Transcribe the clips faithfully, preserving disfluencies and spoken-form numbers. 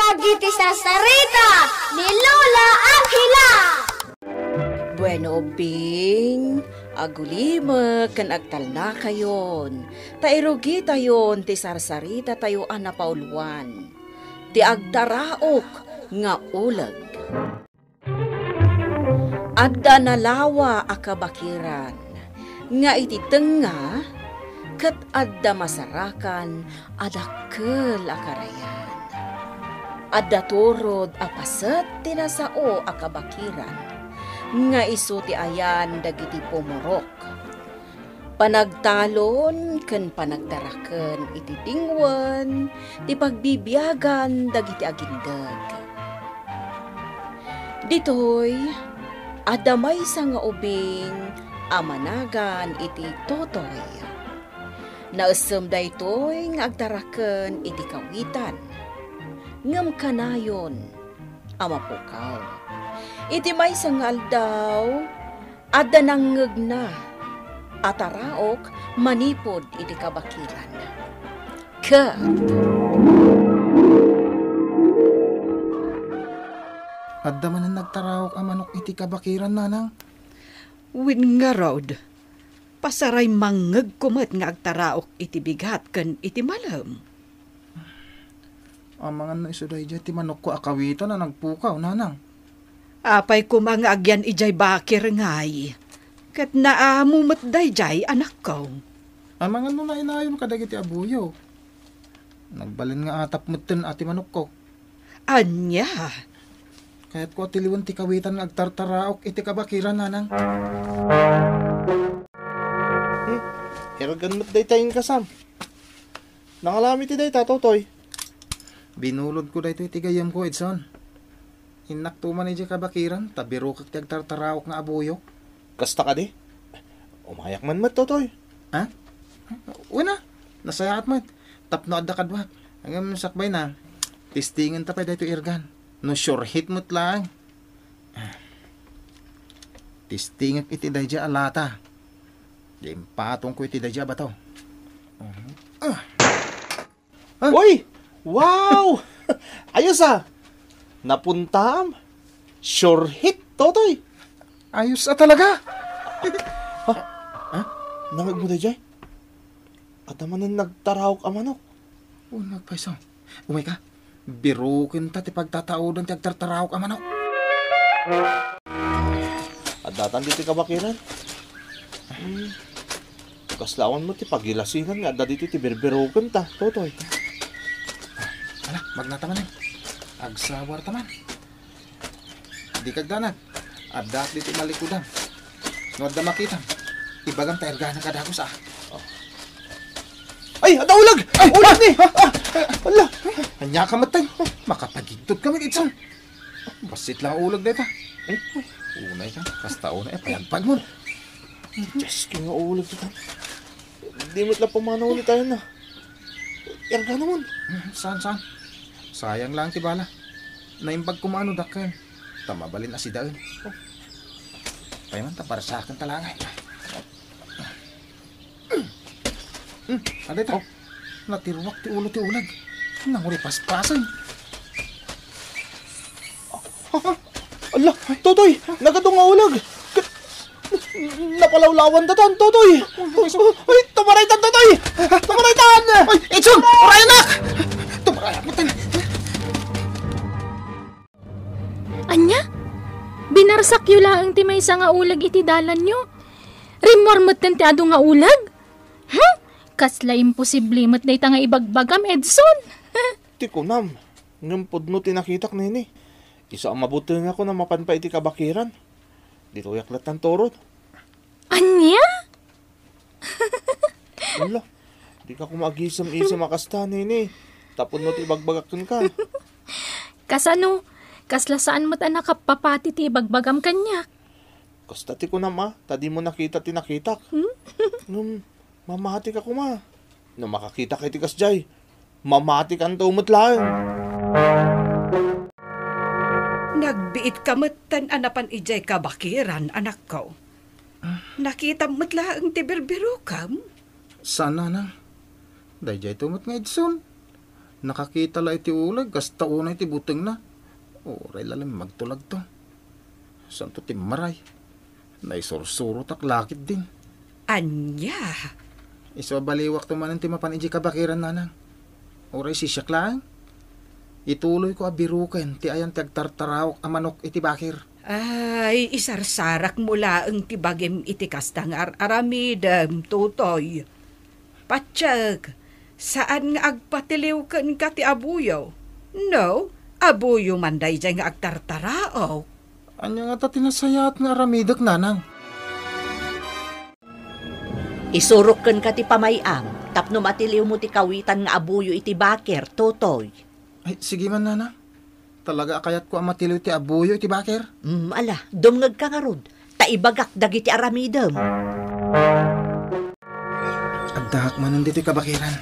Dagiti sarsarita ni Lola Angela. Bueno, Bing, agulimek ken agtalnakayon, ta irugitayon ti sarsaritatayo a napauluan, ti agtaraok nga uleg. Adda nalawa a kabakiran nga iti tengnga ket adda masarakan a dakkel a karayan. Adda turod a paset ti nasao a kabakiran nga isu ti ayan dagiti pumurok. Panagtalon ken panagtaraken iti dingwen ti pagbibiagan dagiti agindeg. Ditoy, adda maysa nga ubing a managan iti Totoy. Naessem daytoy nga agtaraken iti kawitan, ngem kanayon a mapukaw. Iti maysa nga aldaw, adda nangngegna a taraok manipud iti kabakiran. Ket adda manen nagtaraok a manok iti kabakiran, Nanang? Wen ngarud, pasaray mangngegko met nga agtaraok iti bigat ken iti malem. Amangan no isu daydiay ti manokko a kawitan a nagpukaw, Nanang. Apay koma nga agyan idiay bakir ngay? Ket naamo met daydiay, anakko. Amangan no nainayon kadagiti abuyo. Nagbalin nga atap metten a ti manokko. Ania? Kayatko a tiliwen ti kawitan nga agtartaraok iti kabakiran, Nanang. Hmm, irgan met dayta inkasam. Nangalami ti dayta, Totoy. Binulodko daytoy ti gayyemko, Edson. Innakto man idiay kabakiran, ta birokek ti agtartaraok nga abuyok. Kasta kadi? Umayak man met, Totoy. Ha? Wen a, nasayaat met. Tapno adda kaduak. Ngem sakbay na, testingenta pay daytoy irgan. No sure hit met laeng. Testingek iti daydiay a lata. Di impatongko iti daydiay a bato. Mhm. Ah! Ah! Uy! Wow! Ayos, ah! Napuntam! Sure hit, Totoy! Ayos a talaga! Ha? Ha? Nangngegmo daydiay? Adda manen nagtaraok a manok. Oh, nagpayso. Umay ka. Birokenta ti pagtataodan ti agtartaraok a manok. Addatan ditoy kabakiran. Hmm. Kasla awan met ti pagilasinan nga adda ditoy ti birbirokenta, Totoy. Ala, magnata manen. Agsawarta man. Di kagdanag. Addaak ditoy malikudan. No adda makitam, ibagam ta irganak a dagus, ah. Oh. Ay, adda uleg! Ay, uleg ni! Ah, ah, ah, ala! Ania ka met, tay? Makapagigtot kami, Edson. Bassit lang uleg dayta. Ay, unay ka. Kasta unay, eh, payagpag mo. Diyos ko nga uleg dita. Di met la pumanaw ni tayo na. Irga naman. Hmm, saan, saan? Sayang lang ti bala. Naimbag ko maano dakkel. Ta mabalin a sidaen. Pay man ta para sa akin talangay. Hmm, ano ito? Oh. Natiruak ti ulo ti uleg. Nanguri paspasen. Ala, Totoy, nagadu nga uleg. Napalawlawan datan, Totoy. Ay, tumaraytan, Totoy. Tumaraytan. Ay, Edson, urayanak. Tumarayak mo tan. Ania? Binarsakyo laeng ti maysa nga uleg iti dalanyo? Rimmuar metten ti adu nga uleg? Hmm? Kasla imposible met dayta nga ibagbagam, Edson. Ti kunam, ngem pudno ti nakitak, nini. Isu a mabutengakon a mapan pay iti kabakiran. Ditoyak lattan turod. Ania? Ala, di ka koma agisem-isem a kasta, nini. Ta pudno ti ibagbagak kenka. Kasano? Kasla saan met a nakappapati ti ibagbagam kaniak? Kasta ti kunam a, ta dimo nakita ti nakitak. Hmm? Ngem, mamatika koma. No makakitak iti kasdiay, mamatikanto met laeng. Nagbiitka metten a napan idiay kabakiran, anakko. Nakitam met laeng ti birbirokam? Saan, Nanang. Daydiayto met nga Edson. Nakakita la iti uleg, kasta unay ti butengna. Uray la lang magtulagto. Santo ti maray. Naisursurotak la ketdin. Ania? Isu a baliwakto manen ti mapan idiay kabakiran, nanang. Uray sisiak laeng. Ituloyko a biruken ti ayan ti agtartaraok a manok iti bakir. Ay, isarsarakmo laeng ti bagim iti kasta nga ar-aramidem, Totoy. Patiek, saan nga agpatiliw kenka ti abuyo? No, abuyo man daydiay nga agtartaraok. Ania ngata ti nasayaat nga aramidek, nanang? Isurok kenka ti pamay-am tapno matiliwmo ti kawitan nga abuyo iti bakir, Totoy. Ay, sige man, nanang. Talaga a kayatko a matiliw ti abuyo iti bakir. Mm, ala, dumngegka ngarud, ta ibagak dagiti aramidem. Addaak manen ditoy kabakiran.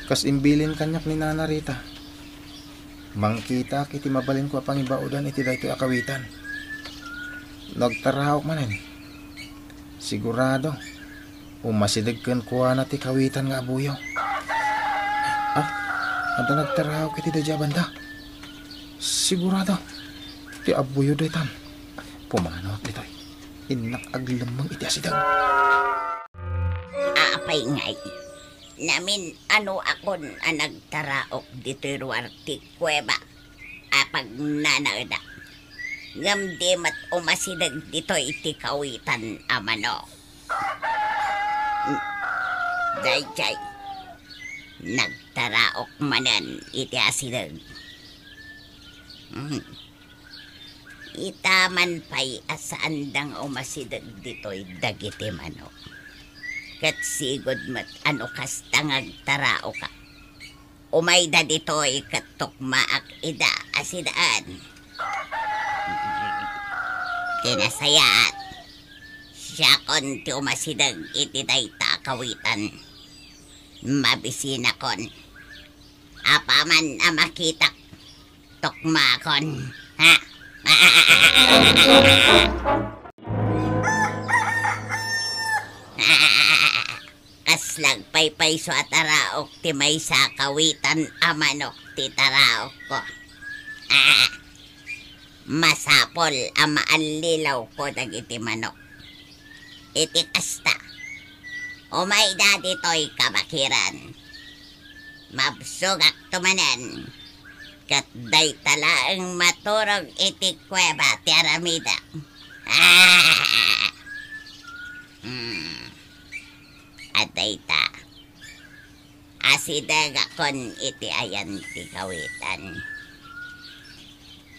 Kas imbilin kaniak ni Nana Rita, mangkitaak iti mabalinko a pangibaodan iti daytoy a kawitan. No agtaraok manen, sigurado, umasideg kenkuana ti kawitan nga abuyo. Ah, adda nagtaraok iti daydiay a banda. Sigurado, ti abuyo daytan. Pumanaw ditoy. Innak aglemmeng iti asideg. Apay ngay, namin-anoakon a nagtaraok ditoy ruar ti kuweba a pagnanaedak. Ngem di met umasideg ditoy ti kawitan a manok. Daydiay, nagtaraok manen iti asideg. Hmm. Ita man pay a saanda nga umasideg ditoy dagiti manok. Ket sigud met a no kasta nga agtaraoka, umayda ditoy ket tukmaak ida a sidaen. Ti nasayaat, siakon ti umasideg iti dayta a kawitan. Mabisinakon. Apaman a makitak, tukmakon. Ha? Kas nagpaypayso a taraok ti maysa a kawitan a manok ti taraokko. Masapul a maallilawko dagiti manok. Iti kasta, umayda ditoy kabakiran. Mabsogakto manen, ket dayta laeng maturog iti kuweba ti aramidek. Hmm. Adda ita. Asidegakon iti ayan ti kawitan.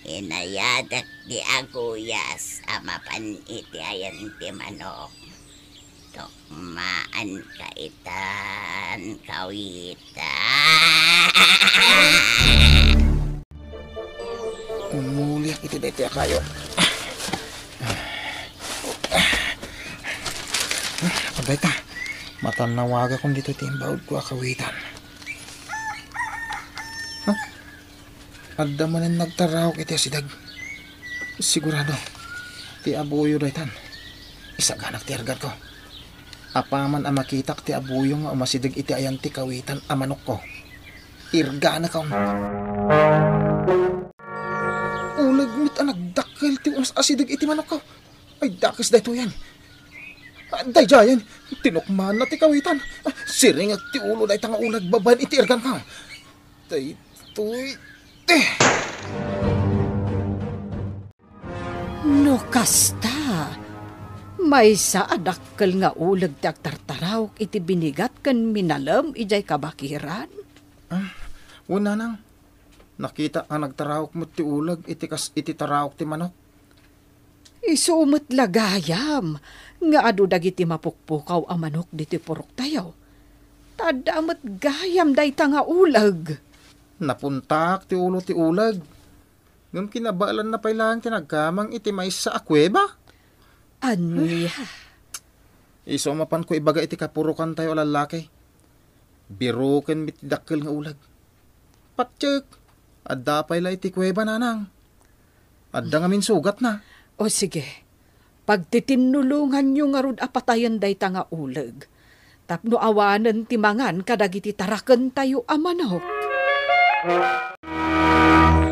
Inayadek ti aguyas a mapan iti ayan ti manok. Tukmaanka itan, kawitan. Umuliak iti daytoy a kayo. Adda ita, matannawagakon ditoy ti imbaudko a kawitan. Huh? Adda manen nagtaraok iti asideg. Sigurado, ti abuyo daytan. Isaganak ti erganko. Apaman a makitak ti abuyo nga umasideg iti ayan ti kawitan a manokko, irganakon. Uleg met a nagdakkel ti umas-asideg iti manokko. Ay, dakes daytoyen. Ah, daydiayen, tinukmanna ti kawitan. Ah, siringek ti ulo dayta nga uleg babaen iti irganko. Daytoy, eh. No kasta, maysa a dakkel nga uleg ti agtartaraok iti binigat ken minalem idiay kabakiran? Ah, wen, nanang. Nakitak a nagtaraok met ti uleg iti kas-, iti taraok ti manok. Isu met la gayam nga adu dagiti mapukpukaw a manok ditoy puroktayo. Ta adda met gayam dayta nga uleg. Napuntaak ti ulo ti uleg. Ngem kinabaelanna pay laeng ti nagkamang iti maysa a kuweba. Ania? Isu a mapanko ibaga iti kapurokantayo a lallaki. Biruken met ti dakkel nga uleg. Patiek, adda pay la iti kuweba, nanang. Adda ngamin sugatna. O sige, pagtitinnulonganyo ngarud a patayen dayta nga uleg, tapno awanen ti mangan kadagiti tarakentayo a manok.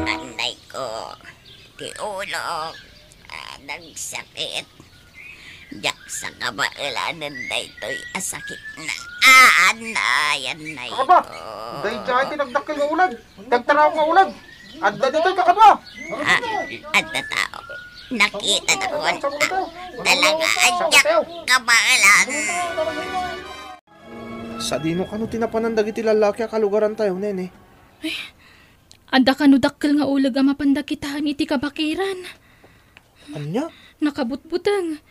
Annay ko, ti ulok, ah, nagsakit. Diak sa kabaelanen daytoy a sakitna. Ah, annay, annay Aba, ko. Daydiay ti nagdakkel nga uleg. Nagtaraok nga uleg. Adda ditoy kakadua. Ah, adda tao. Nakita na ko. Talaga, diak kabaelan. Sadino kano ti napanan dagiti lallaki a kalugarantayo, nene? Adda kano dakkel nga uleg a mapanda kitaen iti kabakiran. Ania? Nakabutbuteng.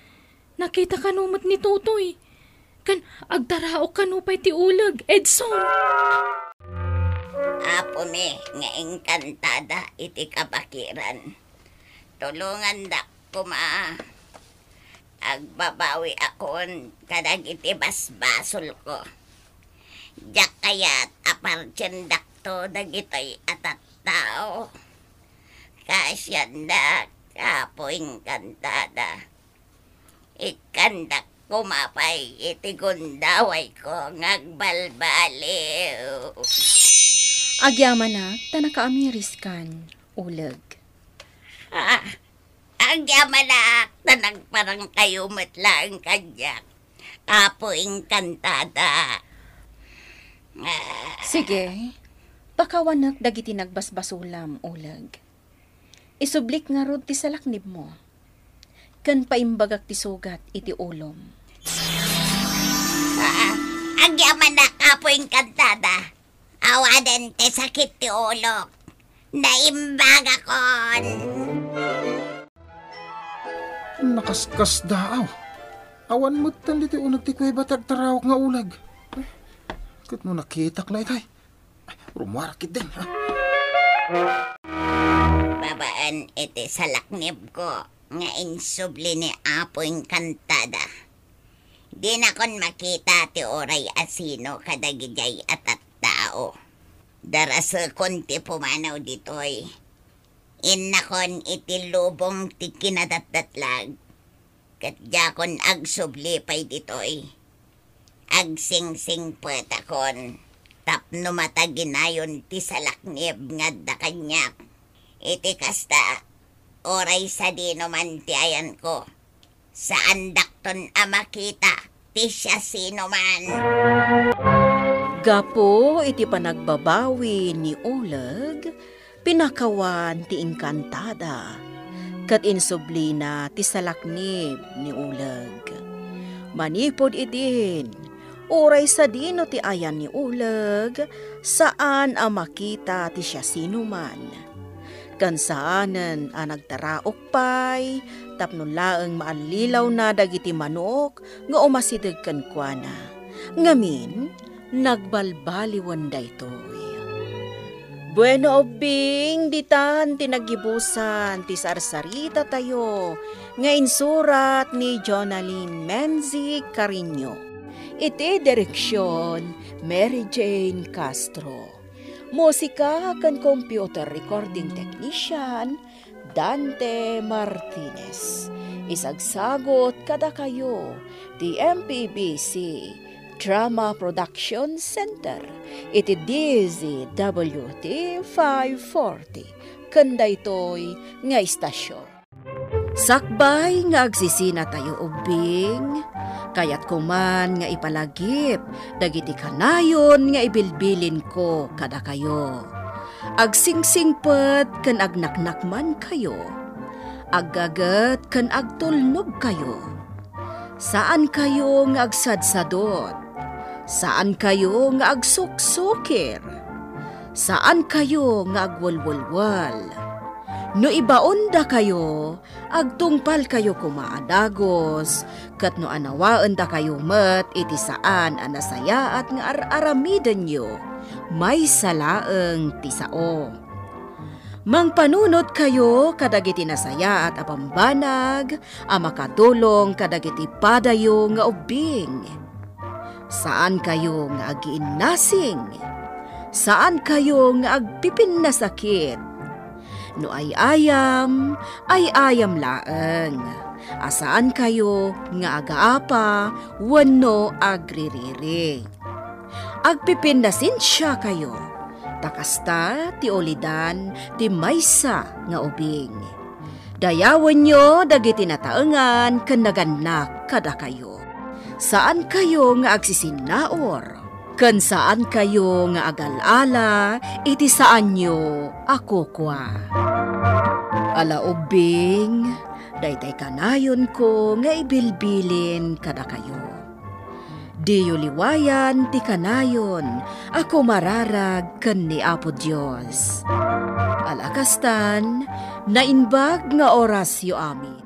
Nakita kano met ni Totoy. Ken agtaraok kano pay ti uleg, Edson. Apomi nga engkantada iti kabakiran. Tulongandak koma. Agbabawiakon kadagiti basbasolko. Diak kayat a partiendakto dagitoy a tattao. Kaasiandak, Apo Engkantada. Ikkandak koma pay iti gundawayko nga agbalbaliw. Agyamanak ta nakaamiriskan, uleg. Ah, Agyamanak ta nagparangkayo met laeng kaniak, Apo Engkantada. Ah. Sige, pakawanek dagiti nagbasbasolam, uleg. Isublik ngarud ti salaknibmo, ken paimbagak ti sugat iti ulom. Ah, agyamanak, Apo Engkantada. Awanen ti sakit ti ulok. Naimbagakon. Nakaskasdaaw. Awan metten ditoy uneg ti kuweba ti agtaraok nga uleg. Eh, ket no nakitak la itay. Ay, rumuarak ketdin, ha? Babaen iti salaknibko nga insubli ni Apo Engkantada. Dinakon makita ti uray a sino kadagidiay a tattao. Darasekon ti pumanaw ditoy. Innakon iti lubong ti kinadatdatlag, ket diakon agsubli pay ditoy. Agsingsingpetakon tapno mataginayon ti salaknib nga adda kaniak. Iti kasta, uray sadino man ti ayanko, saandakton a makita ti siasinoman. Gapu iti panagbabawi ni Oleg, pinakawan ti Engkantada, ket insublina ti salaknib ni Oleg. Manipud idin, uray sadino ti ayan ni Oleg, saan a makita ti siasinoman. Ken saanen a nagtaraok pay tapno laeng maallilawna dagiti manok nga umasideg kenkuana. Ngamin, nagbalbaliwen daytoy. Bueno, ubbing, ditan ti naggibusan ti sarsaritatayo nga insurat ni Jonalyn Menzi Cariño. Iti direksion, Mary Jane Castro. Musika ken computer recording technician, Dante Martinez. Isagsagut kadakayo ti M P B C Drama Production Center iti D Z W T five forty ken daytoy nga istasyon. Sakbay nga agsisinatayo ubbing, kayatko man nga ipalagip dagiti kanayon nga ibilbilinko kadakayo. Agsingsingpet ken agnaknakmankayo. Aggaget ken agtulnogkayo. Saankayo nga agsadsadot. Saankayo nga agsuksukir. Saankayo nga agwelwelwel. No ibaondakayo, agtungpalkayo koma a dagus, ket no anawaendakayo met iti saan a nasayaat nga ar-aramidenyo, maysa laeng ti sao. Mangpanunotkayo kadagiti nasayaat a bambanag a makadulong kadagiti padayo nga ubbing. Saankayo nga agiinnasing. Saankayo nga agpipinnasakit. No ay-ayam, ay-ayam laeng, a saankayo nga agaapa wenno agririri. Agpipinnasensiakayo, Ta kasta ti ulidan ti maysa nga ubing. Dayawenyo dagiti nataengan ken nagannak kadakayo. Saankayo nga agsisinnaur, ken saankayo nga agal-ala iti saanyo a kukua. Ala ubbing, daytay kanayonko nga ibilbilin kadakayo. Diyo liwayan ti kanayon a kumararag ken ni Apo Dios. Ala kastan, naimbag nga orasyo amin.